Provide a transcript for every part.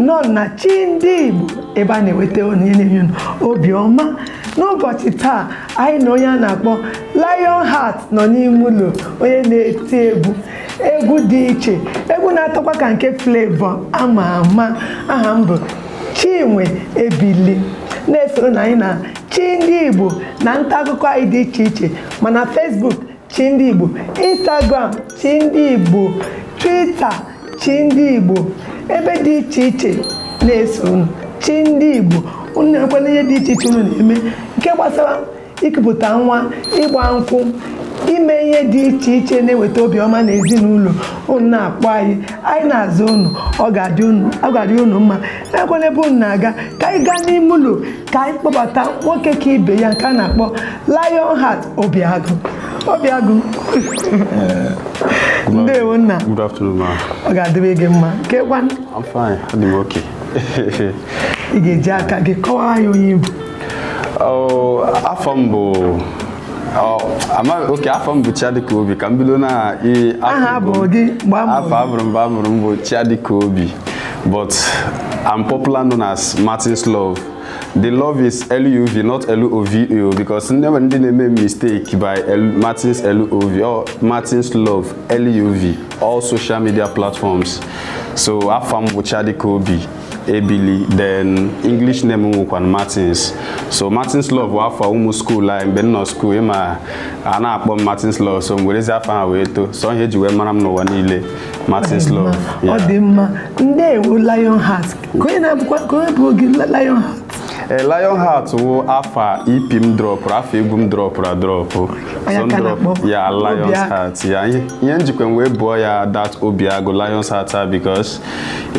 Nọ na Chi Ndị Igbo, ebe a na-eweta onye na-enye unu obiọma. N'ụbọchị taa, anyị na onye a na-akpọ Lion Heart nọ n'ime ụlọ, onye na-eti egwu, egwu dị iche, egwu na-atọkwa ka nke Flavour ama ama. Aha m bụ Chinwe Ebili. Na-esoro na anyị na Chi Ndị Igbo na nta akụkọ anyị dị iche iche, mana Facebook Chi Ndị Igbo, Instagram Chi Ndị Igbo, Twitter Chi Ndị Igbo, ebe dị iche iche na-eso unu Chi Ndị Igbo. Unu na-ekwana ihe dị iche iche unu na-eme nke gbasara ikupụta nwa, ịgba nkwụ, ime ihe dị iche iche na-eweta obiọma na ezinụlọ unu, na-akpọ anyị, anyị na-azụ unu. Ọ ga-adị unu mma. Ekwana ebe unu na-aga, ka anyị gaa n'ime ụlọ, ka anyị kpọbata nwoke ka ibe ya nke a na-akpọ Lion Heart Obiagụ. Obiagụ, ndewo nna. Good afternoon, ma. Ọ ga-adịrị gị mma. Kekwan? I'm fine. Adị m okay. Ị ga-eji aka gị kọwara ya onye Igbo. Oh, afọ m bụ oh, ama okay, afọ m bụ Chiadika Obi. Ka m bido na Aha afọ bụ gị mgbe a mụrụ Afọ abụrụ mgbe a mụrụ m bụ Chiadika Obi, but I'm popular known as Martin's Love. The love is LUV, not LOVO, because ndị nwere ndị na-eme mistake by L, Martin's LOV or Martin's Love LUV, all social media platforms. So afọ m bụ Chiadika Obi Ebili, then English name m nwekwan Martins. So Martins Love bụ afọ ụmụ school anyị mgbe m nọ school, ịma a na-akpọ m Martins Love, so m werezi afọ ha wee too. So ihe eji wee mara m n'ụwa niile, Martins Love. Ọ dị mma, ndewo Lion Heart. Ka onye na-abụkwa, ka onye bụ gị Lion Heart? Ee, Lion Heart wụ afa EP m dropụrụ, afọ egwu m dropụrụ adropụ. Onye So m ka drop na-akpọ ya Lion's Obiagụ. Heart ya. Ihe njikwa m wee bụọ ya that Obiagụ Lion's Heart a, because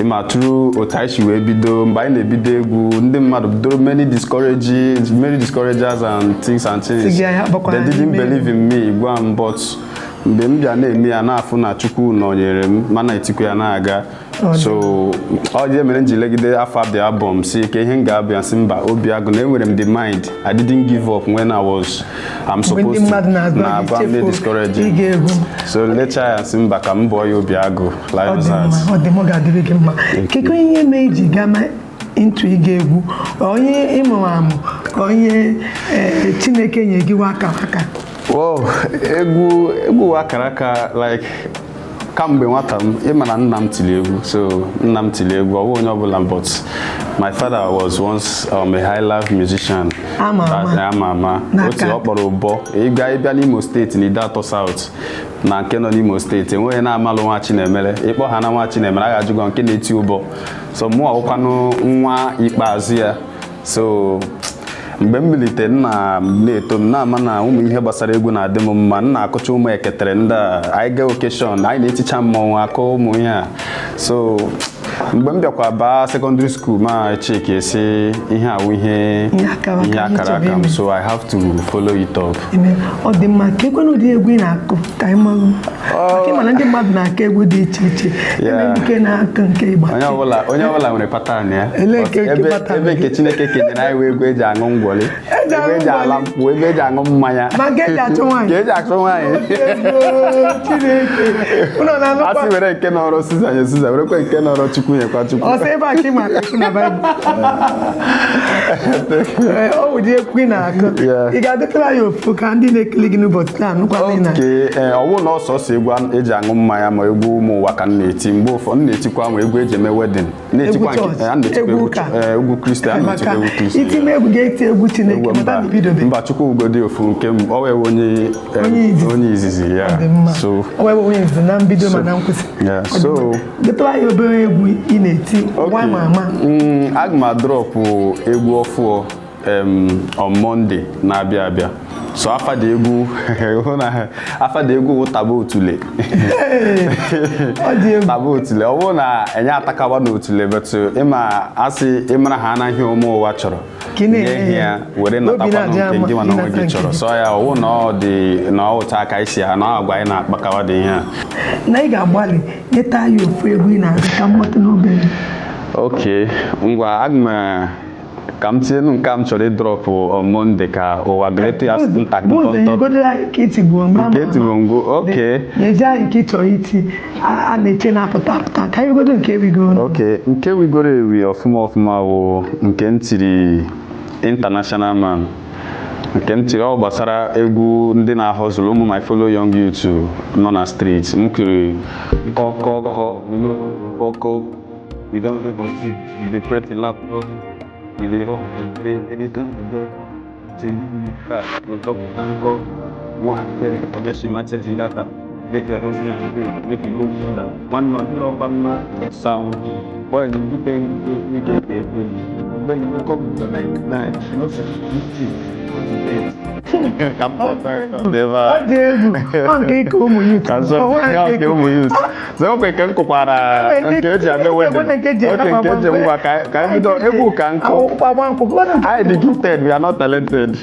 ịma through otu anyị si wee bido, mgbe anyị na-ebido egwu, ndị mmadụ bidoro many discourages, many discouragers and things and things. Sị gị anyị akpọkwara They didn't n'ime. believe in me, gwa m, but mgbe m bịa na-eme ya, na-afụ na Chukwu nọnyere m, mana etikwa ya na-aga. So ọ dị mere m ji legide afa the album, si ka ihe m ga-abịa sị mba, Obiagụ na enwere m the mind. I didn't give up when I was I'm Mgbe ndị supposed to mmadụ na-agwa gị na-agwa m chefuo na-discourage. ịga egwu. So lecha ya, sị mba, ka m bụọ ya Obiagụ Ọ Lions dị Heart. mma, ọ dị mma, ọ ga-adịrị gị mma. Kekọ ihe mee iji gama into ịga egwu? Onye ịmụrụ amụ ka onye Chineke nye gị aka aka? Wow, egwu wụ akara aka. Like kamgbe nwata m, ịma na nna m tiri egwu. So nna m tiri egwu, ọ bụghị onye ọbụla, but my father was once a high life musician. Ama ama. Ama ama. N'aka. Otu ọ kpọrọ ụbọ ịga ịbịa n'Imo Steeti, na Ideato South na nke nọ n'Imo Steeti, enweghị na-amalụ nwa Chinemere. Ịkpọ ha na nwa Chinemere, a ga-ajụ gị nke na-eti ụbọ. So mụ ọwụkwanụ nwa ikpeazụ ya. So mgbe m bilitere, nna m na-eto, m na-ama na ụmụ ihe gbasara egwu na-adị m mma. M na-akụcha ụmụ eketere ndị a, anyị gaa occasion, anyị na-eticha mmọnwụ, akụ ụmụ ihe a. So mgbe m bịakwa baa secondary school, ma cheki esi ihe awụ ihe Ihe akara ihe aka, ihe akara chọrọ aka m. ime. So I have to follow it up. Eme, ọ dị mma. Ka ekwe n'ụdị egwu ị na-akụ ka anyị malụ, maka ịma na ndị mmadụ na-akụ egwu dị iche iche. Eme Yeah. nke na-akụ nke ịgba. Onye ọbụla nwere pattern ya. Ele But nke ebe pattern ebe gị? nke Chineke kenyere anyị wee egwu eji aṅụ ngwọli, Eji aṅụ ebe eji ala ngwọli. nkwụ, ebe eji aṅụ mmanya. Ma nke eji achụ nwaanyị. Nke eji achụ nwaanyị. Chineke, ụnọ A na-anụkwa. sị were nke nọrọ Siza nye Siza, werekwa nke nọrọ Chukwu nyekwa Chukwu. Ọsọ ebe a ka ị ma akụ na Baịbụl. Ee, ọ wụdị egwu ị na-akụ. Ị ga-adịtara ya ofu ka ndị na-ekele gị n'ụbọchị taa nụkwa na Oke, ee, ọ bụrụ na ọsọsọ egwu eji aṅụ mmanya ma egwu ụmụ ụwa ka m na-eti, mgbe ụfọdụ m na-etikwa ma egwu eji eme wedding, na-etikwa Egwu nke chọọchị, a na-etikwa egwu egwu ụka. ee, egwu Kristi a na-etikwa, Maka egwu Kristi. itime egwu ga-eti egwu Chineke Egwu mata mba na ibidobe. Mba, Chukwu ugodi ofu nke m, ọ wee onye Onye izizi. Onye izizi ya. Ọ dị mma. So ọ wee onye izizi na mbido ma na nkwụsị. Yeah, Ọ dị mma. Detara ya obere egwu ị na-eti nwa ma ama. Aga m adropụ egwu ọfụọ on Monday na-abịa abịa. So afa dị egwu, hụ na afa dị egwu wụ Taba Otule. Ọ dị egwu. Taba Otule, ọ bụrụ na enye atakawa n'otule, but ịma asị ịmara ha anaghị ụmụ ụwa chọrọ Ka ị na-enye nye ya. ya were Obi natakwanụ na-adị nke ama gị nwa na onwe ịnata gị nke chọrọ gị. So ya ọwụ na ọ dị na ọ ụta aka isi ya na agwa anyị na-akpakawa dị ihe a. Na ị ga-agbalị nyeta ya ofu egwu ị na-agụ ka mmụta n'obere. Ok, ngwa, aga m Ka m tienu nke a m chọrọ ịdrop on Monday ka ụwa gletu ya ntakịrị. Bụ ụzọ nyegodo anyị nke itigbu mgbe Nke etigbu ngụ, okay. Nyeje anyị nke ị chọrọ iti a na-eche na-apụta apụta, ka anyị godo nke ewigo. Ok, nke wigoro ewi ọfụma ọfụma wụ nke m tiri International Man. Nke m tiri, ọ gbasara egwu ndị na-ahọzụlụ ụmụ my fellow young youth nọ na street. M kiri kọkọkọ kọkọ. We don't go see the pretty lap. We dey go sound. Boy, you think you get it. When you come to like 9, you know, Ọ dị egwu, ọ nke ike ụmụ youth. Ka nso ya nke ụmụ youth. So o nke m kụkwara nke eji eme wedding. Nke eji Oke nke eji ngwa ka ka anyị bido egwu ka nkụ. Agba nkwụ. Anyị dị gifted, we are not talented.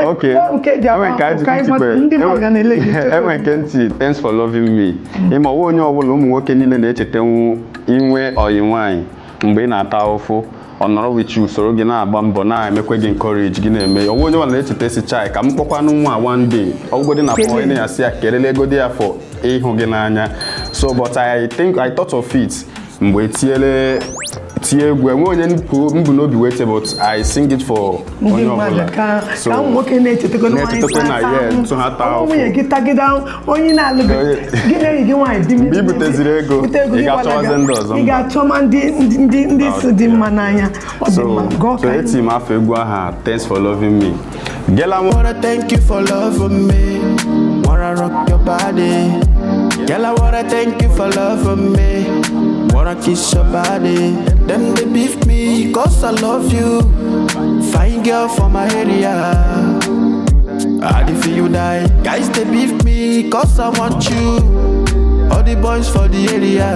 Okay. Nke eji agba Enwe nke anyị nkwụ, ka anyị ji gbata- ndị mmadụ ga na-ele gị. Enwe nke ntị "Thanks for loving me". Ịma ọwa onye ọbụla, ụmụ nwoke niile na-echetanwu inwe ọyị nwaanyị mgbe ị na-ata ahụfụ, ọ nọrọ with you, soro gị na-agba mbọ, na-emekwe gị encourage gị na-eme. Ọwa onye ọbụla na-echeta si chai ka m kpọkwanụ nwa one day, ọgwụgodi na pọ ị na-asị ya kelele ego dị ya for ịhụ gị n'anya. So but I think I thought of it mgbe tiele tie egwu, enwe onye mbụ n'obi wete, but I sing it for Ndị onye mmadụ ọbụla. ka So, ka ụmụ nwoke na-echetakwa na nwaanyị na-echetakwa na taa yeah, ahụ. tụ ha taa Ọ ahụhụ. nwunye gị tagide ahụ, onye na-alụbeghị gị na enyi gị nwaanyị dị. Mgbe i buteziri ego, Bute ego, ị gị ga-achọwazi gbalaga. ndị ọzọ, Ị mba. ga-achọma ndị si dị mma n'anya. Ọ dị So mma gụọ so ka anyị. eti m afọ egwu aha "Thanks for loving me". Gela m. Wanna thank you for loving me. Wanna rock your body. Girl, I wanna thank you for loving me. Wanna kiss your body. Them they beef me, 'cause I love you. Fine girl for my area. I dey feel you die. Guys, they beef me, 'cause I want you. All the boys for the area.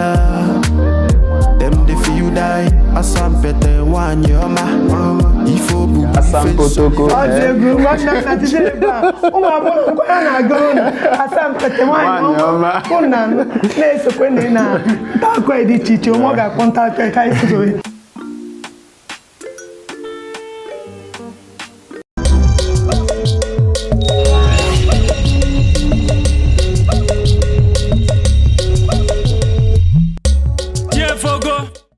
Them they feel you die. Asampete one yoma. Ifo bu. Asampotoko. Ọ dị egwu, nwanne m na tijere ebe a, ụmụ agbọghọ nkwa ya na-aga ụlọ asampete nwaanyị Nwaanyị ọma. ọma. Ụnụ na-esokwe na ị na nta akụkọ dị iche iche, ụmụ ọ ga-akpọ nta akụkọ ka anyị soro.